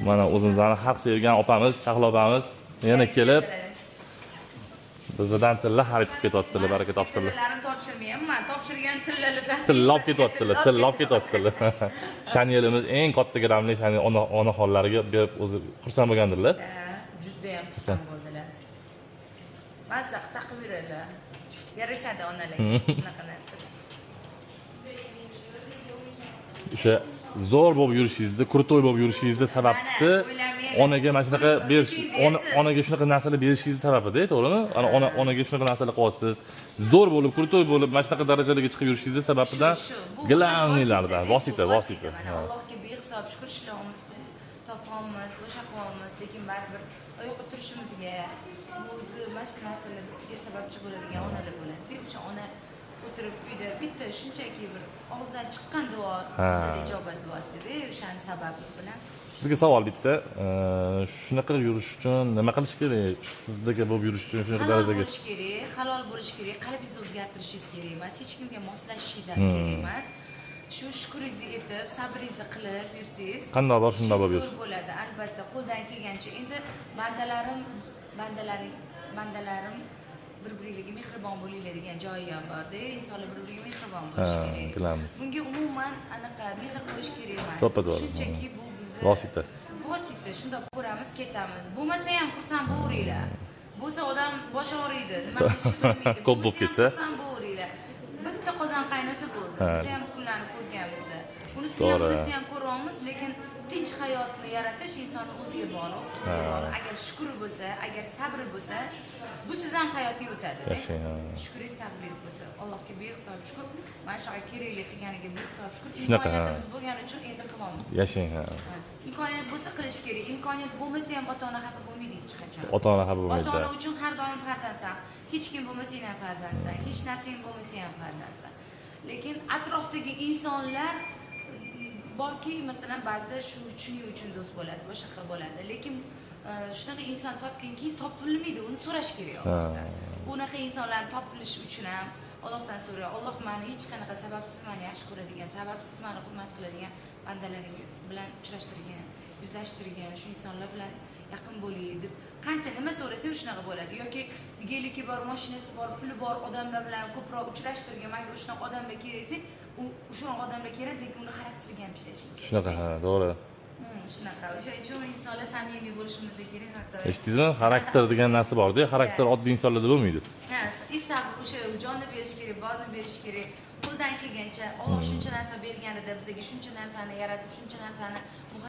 Mana o'zimizni haq sevgan opamiz, Shahlo opamiz yana kelib bizdan tilla xarid qilib ketyaptilar, baraka topsinlar. Tillalarni topshirmayapman. Topshirgan tillalardan Tilla olib ketyaptilar, tilla olib ketyaptilar. Shanelimiz eng katta grammli Chanel onaxonlariga berib, o'zi xursand bo'lgandirlar. Judayam xursand bo'ldilar. Mazza qilib taqib yuradilar. Yarashadi onalarga bunaqa narsalar. O'sha zo'r bo'lib yurishingizni, крутой bo'lib yurishingizni sababchisi Mana, o'ylamanglar. Onaga mana shunaqa berish, Deysiz. Onaga shunaqa narsalar berishingizni sababida, to'g'rimi? Ana onaga shunaqa narsalar qilyapsiz. Zo'r bo'lib, крутой bo'lib, mana shunaqa darajalarga chiqib yurishingizni sababidan Shu, bu главный lardan vosita, vosita. Mana Ha. Allohga behisob shukur, ishlayapmiz, topyapmiz, boshqa qilyapmiz, lekin baribir oyoqqa turishimizga bu o'zi mana shu narsalarga sababchi bo'ladigan onalar bo'ladi. O'sha ona o'tirib uyda bitta shunchaki bir og'zidan chiqqan duo bizada ijobat bo'lyapti-da, o'shani sababi bilan. Sizga savol bitta. Shunaqa yurish uchun nima qilish kerak? Sizdagi bo'lib yurish uchun shunaqa Halol darajaga. bo'lish kerak, halol bo'lish kerak, qalbingizni o'zgartirishingiz kerak emas, hech kimga moslashishingiz ham kerak emas. Shu shukringizni etib, sabringizni qilib yursangiz, Qandoq bor, shundoq bo'lib zo'r yursin. bo'ladi, albatta, qo'ldan kelgancha. Endi bandalarim, bandalaring, bandalarim, bir biringlarga mehribon bo'linglar degan joyi ham borda. Insonlar bir biriga mehribon bo'lishi kerak. Bilamiz. Bunga umuman anaqa mehr qo'yish kerak emas. To'ppa-to'g'ri. Shunchaki bu bizni Vosita. Vosita, shundoq ko'ramiz, ketamiz. Bo'lmasa ham xursand bo'laveringlar. Bo'lsa odam boshi og'riydi, nima qilishni bilmaydi. Ko'p bo'lib Bo'lmasa ham ketsa. xursand bo'laveringlar. Bitta qozon qaynasa bo'ldi. Biz ham kunlarni ko'rganmiz. Unisini ham, bunisini ham ko'ryapmiz, lekin tinch hayotni yaratish insonni o'ziga bog'liq, o'ziga bog'liq. Agar shukri bo'lsa, agar sabri bo'lsa, busiz ham hayoti o'tadi. Yashang, ha. Shukringiz, sabringiz bo'lsa, Allohga behisob shukur. Mana shunaqa kerakli qilganiga behisob shukur. Shunaqa, ha. Imkoniyatimiz bo'lgani uchun endi qilyapmiz. Yashang, ha. Ha. Imkoniyat bo'lsa, qilish kerak. Imkoniyat bo'lmasa ham ota ona xafa bo'lmaydi hech qachon. Ota ona xafa bo'lmaydi. Ota ona uchun har doim farzandsan. Hech kim bo'lmasa ham farzandsan, hech narsang bo'lmasa ham farzandsan. Lekin atrofdagi insonlar borki, masalan, ba'zida shu shuning uchun do'st bo'ladi, boshqa xil bo'ladi, lekin shunaqa inson topginki, topilmaydi, uni so'rash kerak Allohdan. Unaqa insonlarni topilishi uchun ham Allohdan so'ra: "Alloh, mani hech qanaqa sababsiz mani yaxshi ko'radigan, sababsiz mani hurmat qiladigan bandalaring bilan uchrashtirgin, yuzlashtirgin, shu insonlar bilan yaqin bo'lay", deb qancha nima so'rasang, shunaqa bo'ladi. Yoki geliki bor, mashinasi bor, puli bor odamlar bilan ko'proq uchrashtirgin, manga shunaqa odamlar kerak desak, u shunaqa odamlar kerak, lekin uni xarakteriga ham chidashing kerak. Shunaqa, ha, to'g'ri. Shunaqa, o'sha uchun insonlar samimiy bo'lishimiz kerak har doim. Eshitdingizmi? Xarakter degan narsa borda, xarakter oddiy insonlarda bo'lmaydi. Ha, sabr, o'sha jonni berish kerak, borini berish kerak qo'ldan kelgancha. Alloh shuncha narsa berganida, bizga shuncha narsani yaratib, shuncha narsani